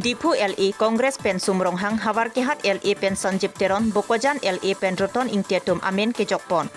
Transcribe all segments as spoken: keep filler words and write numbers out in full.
Diphu L A Congress pen Sum Ronghang, Howraghat L A pen Sanjib Teron, Bokajan L A pen Roton Ingti atum amen kejokpon.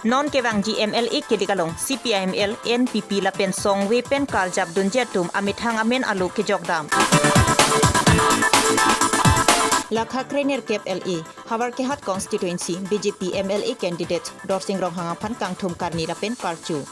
Non kevangji M L A kelik along C P I M L, N P P lapen songve pen karjap dunji atum amethang amen alo kejokdam. Lakha krenerkep L A, Howraghat constituency B J P M L A candidate Dorsing Ronghang aphan kangthum karni lapen karchu.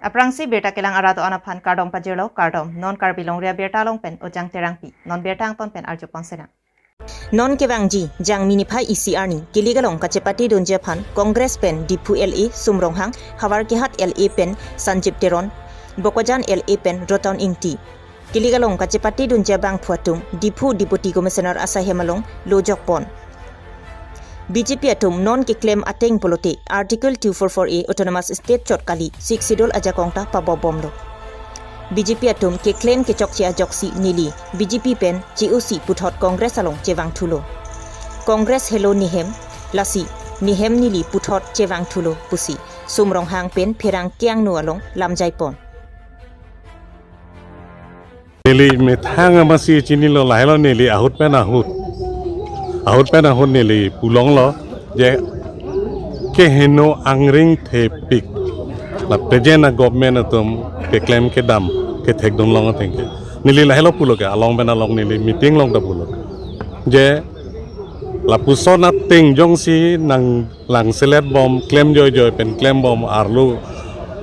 Aphrangsi birta kelang arat do-an aphan kardom pajirlo, kardom. Non Karbi Longri Abirta along pen Ojang Terangpi. Non birta angton pen arjupon senang. Non kevangji Jangmi niphai isi arni kelik along kachepate dunji aphan Congress pen Diphu L A Sum Ronghang, Howraghat L A pen Sanjib Teron, Bokajan L A pen Roton Ingti. Kelik along kachepate dunji abangphu atum Diphu Deputy Commissioner asaihem along lo jokpon. B J P atum non keklem ateng pulote Article two four four A Autonomous State chot kali, Sixth Schedule ajakong ta pabobomlo. B J P atum keklem kechokche ajoksi neli B J P pen che-osi puthot Congress along chevangthulo. Congress helo nehem, lasi nehem neli puthot chevangthulo pusi Sum Ronghang pen pherangke angno along lamjaipon. Neli methang amatsi chinilo, lahelo neli ahut pen ahut. Ahut pen ahut neli pulonglo je keheno angring thepik la present a government atum keklem kedam kethekdun long ateng ke. Neli lahelo pulo ke, along pen along neli meeting along ta pulo. Je lapuson ateng jongsi nang lang selet bom, klem joijoi pen klem bom arlo,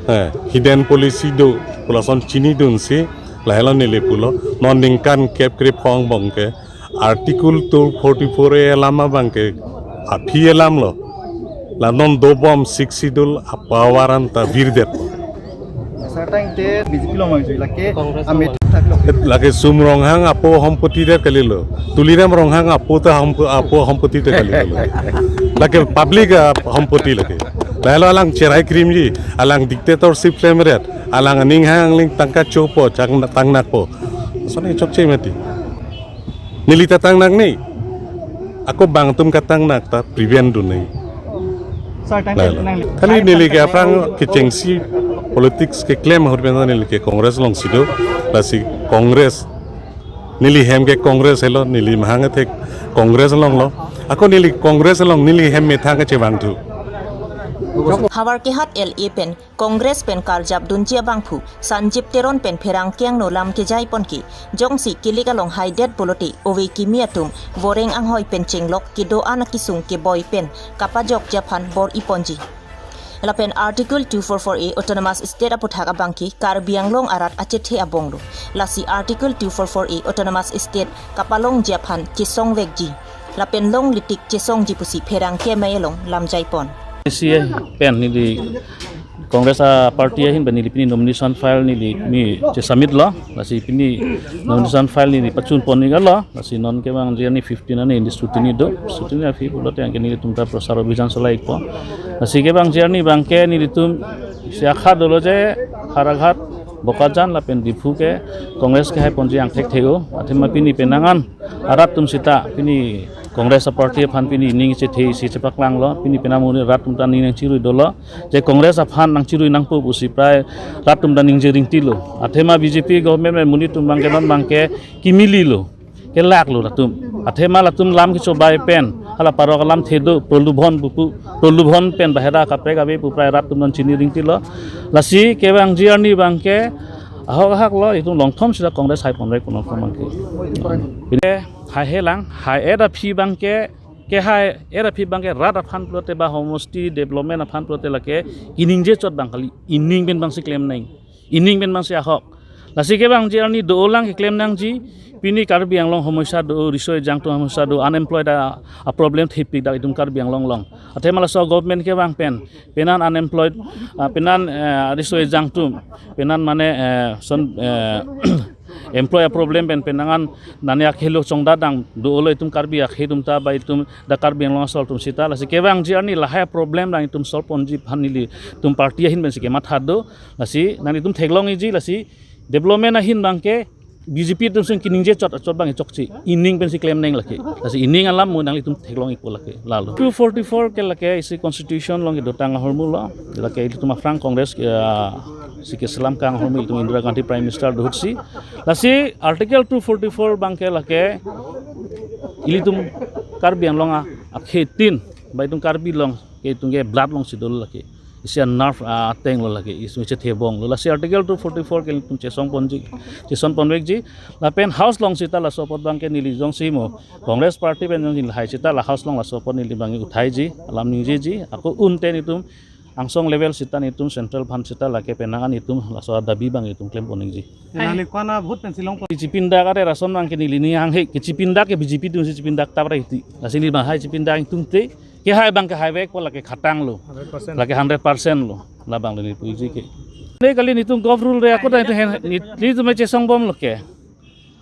eh, hidden policy do pu lason chinidunsi lahelo neli pulo. Non ningkan kep krephongo angbong ke Article two forty-four A alam abang ke aphi alamlo. La non dobom Sixth Schedule a-power anta virdet. Sir, tangte B J P along mangju lake Congress amit thaklo. Lake Sum Ronghang apo hompoti det kalilo. Tuliram Ronghang apo ta hompo-, apo hompoti det kalilo. Lake public a hompoti lake. Lahelo alang cherai krimji, alang dictatorship klemret, alang aning hang ling tangka chopo, chang tangnakpo. Sone chokche mati. Neli ta tangnaknei. Ako bang atum katangnak ta prevent dunnei. Sir, tangte lahelo. Nang kali neli ke aphrang kechengsi politics keklem ahut pen neli ke Congress alongsi do. Lasi Congress, neli hem ke Congress helo, neli mahang athek Congress alonglo. Ako neli Congress along neli hem methang kachevangthu. Howraghat L A pen Congress pen karjap dunji abangphu Sanjib Teron pen pherangke angno lam kejaipon ke, jongsi kelik along haidet pulote ove kimi atum voreng anghoi pen chenglok kedo-an akesung keboi pen kapajokji aphan bor-iponji. Lapen Article two four four A Autonomous State aputhak abang ke Karbi Anglong arat achethe abonglo. Lasi Article two four four A Autonomous State kapalongji aphan chesongvekji lapen longle tik chesongji pusi pherangke amei along lamjaipon. C A pen neli Congress a party ahin pen neli pini nomination file neli pini chesubmit lo, lasi pini nomination file neli pachunpon neli lo, lasi non kevangji arni fifteen arni neli scrutiny do, scrutiny aphi pulote anke nelitum ta prachar abhijan cholai-ikpo. Lasi kevangji arni abang ke nelitum si akha dolo je Howraghat, Bokajan lapen Diphu ke Congress kehaiponji angthek the-o, athema pini penang an arat atum sita pini Congress a party aphan pini ning chethe isi chepaklanglo, pini penang monit rat atum ta ning nangchirui dolo. Je Congress aphan nangchirui nangpo pusi prai rat atum ta ningje ringtilo. Athema B J P government pen monit atum abang ke non abang ke kimililo, kelaklo latum. Athema latum lam kechobai pen hala parok alamthe do, prolubhon pupu, prolubhon pen bahera kaprek ave pu prai rat atum non chini ringtilo. Lasi kevangji arni abang ke ahok ahak lo, itum longthom sita Congress haiponre kono abang ke. Pine haihelang, hai-et aphi abang ke, kehai-et aphi abang ke rat aphan pulote ba homosti development aphan pulote lake keningje chot abang kali, ining pen abangsi klemnang, ining pen abangsi ahok. Lasi kevangji arni do-olang keklem nangji, pini Karbi Anglong homosya do, riso ejang atum homosya do, unemployed a, a problem thepik dak itum Karbi Anglong along. Athema laso government kevang pen, penan unemployed, ah, penan, eh, riso ejang atum, penan mane, eh, son, eh, employ a problem pen, penang an nani akhei lo chongdadang do-olo itum Karbi akhei atum ta ba itum dak Karbi Anglong asol atum sita. Lasi kevangji arni lahai problem abang itum solve ponji aphan nelitum party ahin pensi kematha do. Lasi nanglitum theklong-ikji, lasi development ahin abang ke B J P atum sung keningje chot achot abang chokche, ining pensi klemnang lake. Lasi ining alam mo nanglitum theklong-ikpo lake, lalo. Two forty-four ke lake isi constitution along kedotang ahormu lo, lake itum aphrang Congress, ah, Si keselam kang ahormu ilitum Indira Gandhi Prime Minister do ahut si. Lasi Article two forty-four abangke lake ilitum Karbi Anglong a, akhetin, ba itum Karbi along ke itum ke blood alongsi dolo lake. Isi a-nerve, ah, ateng lo lake, isi chethe bom lo. Lasi Article two forty-four ke itum chesong ponji, cheson ponvekji. Lapen House along sita laso apot abangke neli jongsi mo Congress Party pen jongsi lahai sita la House along laso apot neli abang uthaiji, alam ningjeji. Ako un ten itum angsong level sita nelitum central aphan sita lake penang an itum laso adabi abang itum klem ponningji. Nali kwana vote pensi longpo. Kechipindak are rason abangke neli ning hanghe, kechipindak ke B J P atumsi chipindak tap ra iti. Lasi neli abang hai chipindak ingtungte, kehai abangke haivekpo, lake khatang lo. Hundred percent. Lake hundred percent lo. Labang lo neli puji ke. Ne kali nelitum golf rule re ako ta nelitum hen, neli, nelitum chesong bom lo ke.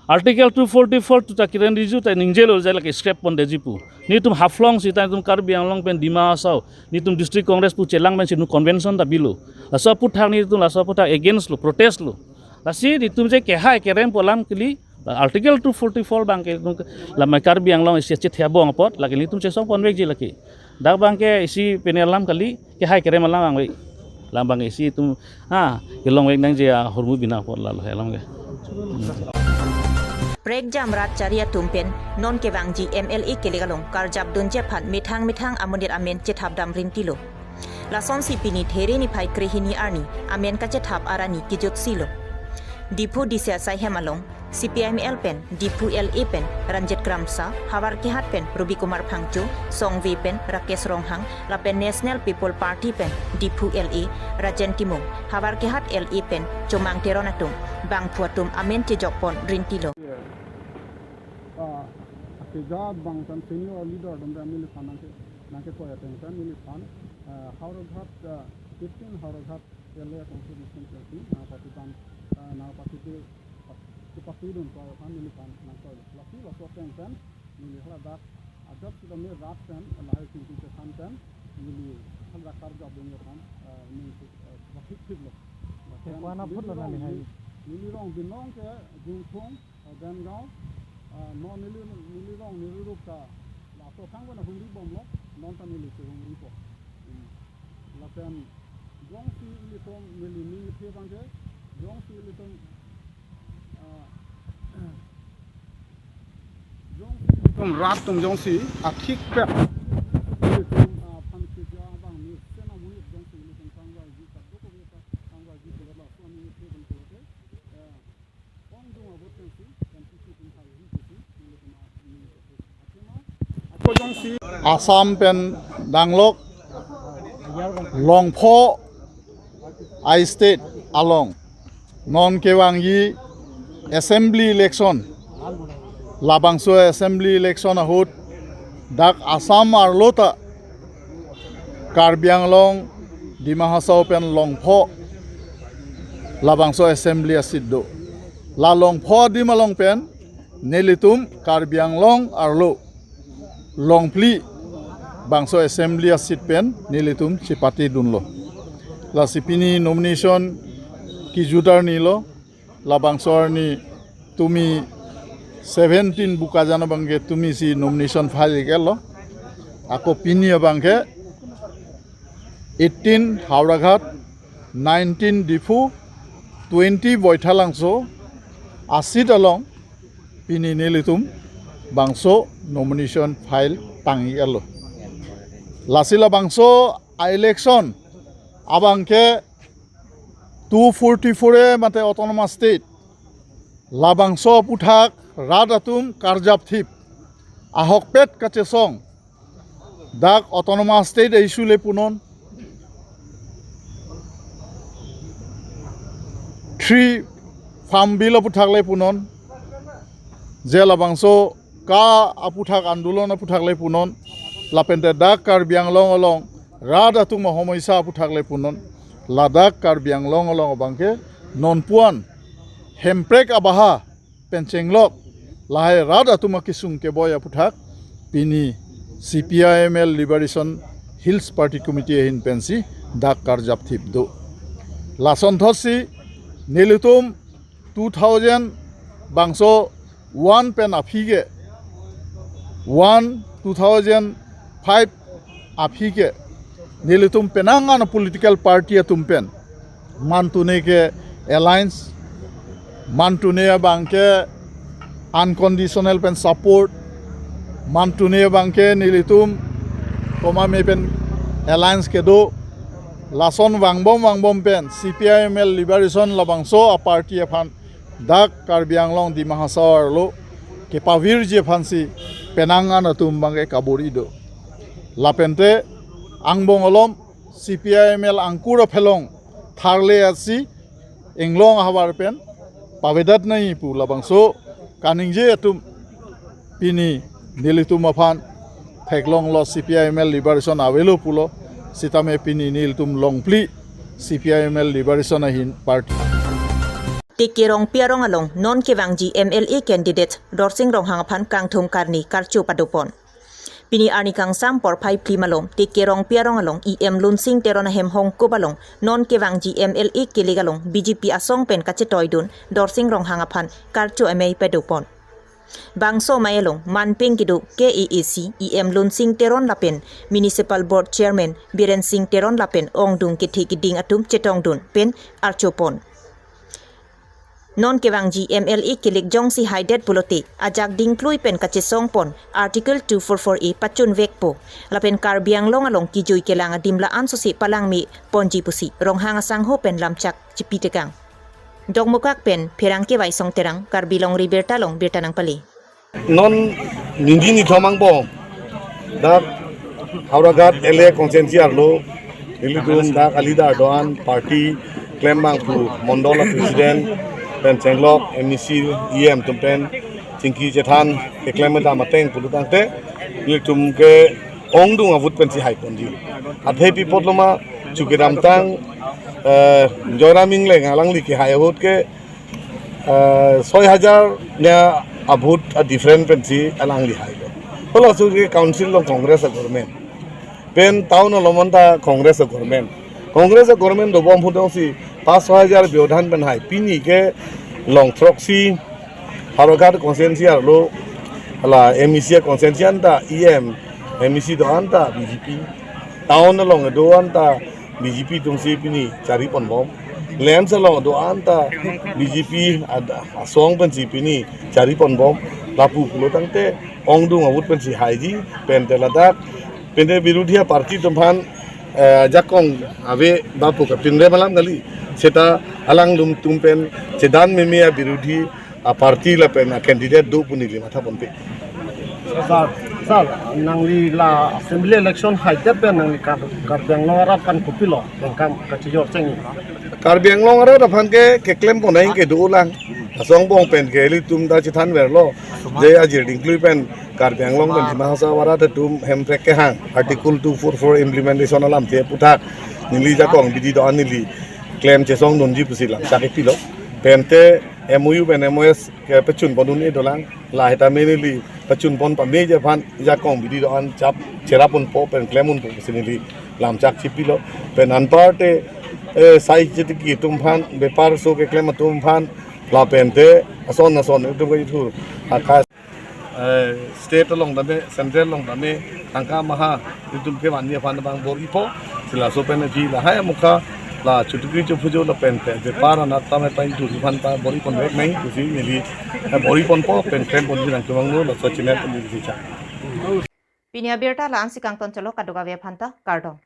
Article two forty-four tu ta Kiren Rijiju ta ningjelo je lake scrap pondetji pu. Nelitum Haflong sita nelitum Karbi Anglong pen Dima Hasao, nelitum District Congress pu chelang pensi nu convention ta bilo. Laso aphuthak nelitum laso aphuthak against lo, protest lo. Lasi nelitum je kehai kerem pu alam kali, Article two forty-four abangke nelitum lamai Karbi Anglong isi chethe bom apot, lake nelitum chesong ponvekji lake. Dak abangke isi pene alam kali, kehai kerem alam abang ve. Labang isi itum, ha, kelongvek nangji ahormu bina apot lalo he alam ke. Prekjam rat chari atum pen non kevangji M L A kelek along karjap dunji aphan methang methang amonit amen chethap dam rintilo. Lasonsi pini There niphai krehini arni amen kachetap arni kejutsilo. Diphu D C asai hem along C P I M L pen, Diphu L A pen Ranjit Kramsa, Howraghat pen Ruby Kumar Phangcho, Songve pen Rakesh Ronghang, lapen National People Party pen Diphu L A Rajen Timung, Howraghat L A pen Chomang Teron atum bangphu atum amen chejok pon rintilo. Ah, akejat abang pen senior leader atum pen neliphan nangke, nangkekoi ateng pen neliphan, ah, Howraghat, ah, fifteen Howraghat L A constituency nangpathu dam, ah, nangpathu de, kepathu dun ko aphan neliphan nangkoi. Lasi laso ateng pen neli haladak ajat sitame rat pen lahai chingki chethan pen neli haladak karjap dunji aphan, ah, neli, ah, bathik thik lo. Lapen kwana neli phut lo rong, neli hai. Neli rong binong ke Jungthung, ah, Bengaon, ah, non neli, neli rong neli rup ta laso thang pen humri bomlo, non ta neli chehumripo. Hmm. Lapen jongsi ilitum neli ning kethe abangke, jongsi ilitum, ah, jongsi ilitum rat atum jongsi athik pet ilitum, ah, aphan keja abang ni sena munit jongsi ilitum kangvaiji, kadokave ta kangvaiji pulo laso aning kethe abang pulote, eh, Assam pen danglok Longpho I-State along non kevangji assembly election, labangso assembly election ahut dak Assam arlo ta Karbi Anglong, Dima Hasao pen Longpho labangso assembly a-seat do. La Longpho adim along pen nelitum Karbi Anglong arlo longphli bangso assembly a-seat pen nelitum chepate dunlo. Lasi pini nomination kejut arni lo. Labangso arni tumi seventeen Bokajan abangke tumisi nomination file iklo. Ako pini abangke eighteen Howraghat, nineteen Diphu, twenty Baithalangso a-seat along pini nelitum bangso nomination file tang iklo. Lasi labangso a-election abangke two forty-four A mate Autonomous State labangso aputhak rat atum karjapthip ahokpet kachesong dak Autonomous State a-issue le punon, three farm bill aputhak le punon, je labangso ka aputhak, andolon aputhak le punon, lapente dak Karbi Anglong along rat atum ahomoisa aputhak le punon, ladak Karbi Anglong along abangke nonpuan Hemprek abaha pen chenglok lahai rat atum akesung keboi aputhak pini C P I M L Liberation Hills Party Committee ahin pensi dak karjapthip do. Lasonthotsi nelitum two thousand bangso one pen aphi ke, one, two thousand five aphi ke nelitum penang an political party atum pen Mantune ke alliance, mantune abang ke unconditional pen support, mantune abang ke nelitum komame pen alliance kedo, lason vangbom vangbom pen C P I M L Liberation labangso a-party aphan dak Karbi Anglong Dima Hasao arlo kepavirji aphansi penang an atum abang ke kabor-i do. Lapente angbong alom C P I M L angkur aphelong tharle asi inglong ahavar pen pavedet nangji pu labangso kaningje atum pini nelitum aphan theklonglo C P I M L Liberation avelo pulo, sitame pini nelitum longphli C P I M L Liberation ahin party. T K Rongpi arong along non kevangji M L A candidate Dorsing Ronghang aphan kangthum karni karcho padopon. Pini arni kangsam porphai phli malom T K Rongpi arong along E M Lunsing Teron ahem hongkop along non kevangji M L A kilik along B J P asong pen kachetoidun Dorsing Ronghang aphan karcho amei padopon. Bangso amei along manpeng kedo K A A C E M Lunsing Teron lapen Municipal Board Chairman Biren Sing Teron lapen ongdung kethe keding atum chetongdun pen archopon. Non kevangji M L A kilik jongsi haidet pulote ajak dingklui pen kachesongpon Article two four four A pachunvekpo. Lapen Karbi Anglong along kijui kelang adim la-an sosi palangme ponji pusi Ronghang asangho pen lamchak chipitekang. Dokmoka pen Pherangke Waisong Terang, Karbi Longri Birta along birta nangpale. Non nini nithom angbong dak Howraghat L A constituency arlo nelitum dak a-leader do-an, party klembangphu, mondol a-president pen chenglok M A C, E M atum pen chingki chethan keklem dam ateng pulo tangte nelitum ke ongdung a-vote pensi haiponji. Athe pi apot loma chu kedamtang, eh, Joyram Engleng alangli kehai a-vote ke, eh, soi hajar nia a-vote a-different pensi alangli hailo. Halaso ke council along Congress a-government, pen town along anta Congress a-government. Congress a-government dobom ahut jongsi pas soi hajar byodhan pen hai, pini ke long throksi Howraghat constituency arlo, hala M A C constituency anta E M, M A C do-an ta B J P, town along do-an ta B J P atumsi pini chariponbom. Lamps along do-an ta B J P ad-, asong pensi pini chariponbom. Lapu pulo tangte ongdung a-vote pensi haiji, pente ladak, pente birodhi a-party atum aphan, eh, jakong ave ba pu kapinre malam kali. Seta alangtum pen chedan meme a-birodhi a-party lapen a-candidate do pu neli mathaponpe. Sir, sir, nangli la assembly election haidet pen nangli Kar-, Karbi Anglong arat aphan kopilo nangkam kachijor chengji? Karbi Anglong arat aphan ke keklempon ahin kedolang. Asong angbong pen ke ilitum ta chethanverlo. Je ajir dingklui pen Karbi Anglong pen Dima Hasao arat atum hemprek kehang Article two four four implementation alamthe aphuthak neli jakong bidi do-an neli klem chesongdunji pusi lamchak kepilo. Pente M O U pen M O S kepachunpon un-e dolang. Lahai tame neli pachunpon pameji aphan jakong bidi do-an chap cheraponpo pen klemponpo pusi neli lamchak chipilo. Pen anparte, eh, sai chetiki atum aphan, bepar so keklem atum aphan, lapente ason ason atum kajithur akas, eh, state along tame, central along tame, tangka maha itum kevanji aphan abang bor-ipo, si laso pen aji lahai amokha la chutuki chuphujo lapente bepar anat tame paintu aphan ta bor-iponvek nangji pusi neli, eh, bor-iponpo pen klemponji nangkemangno laso channel pen neli cha. Pini abirta la-ansi kangtonchotlo, kadokave aphanta kardom.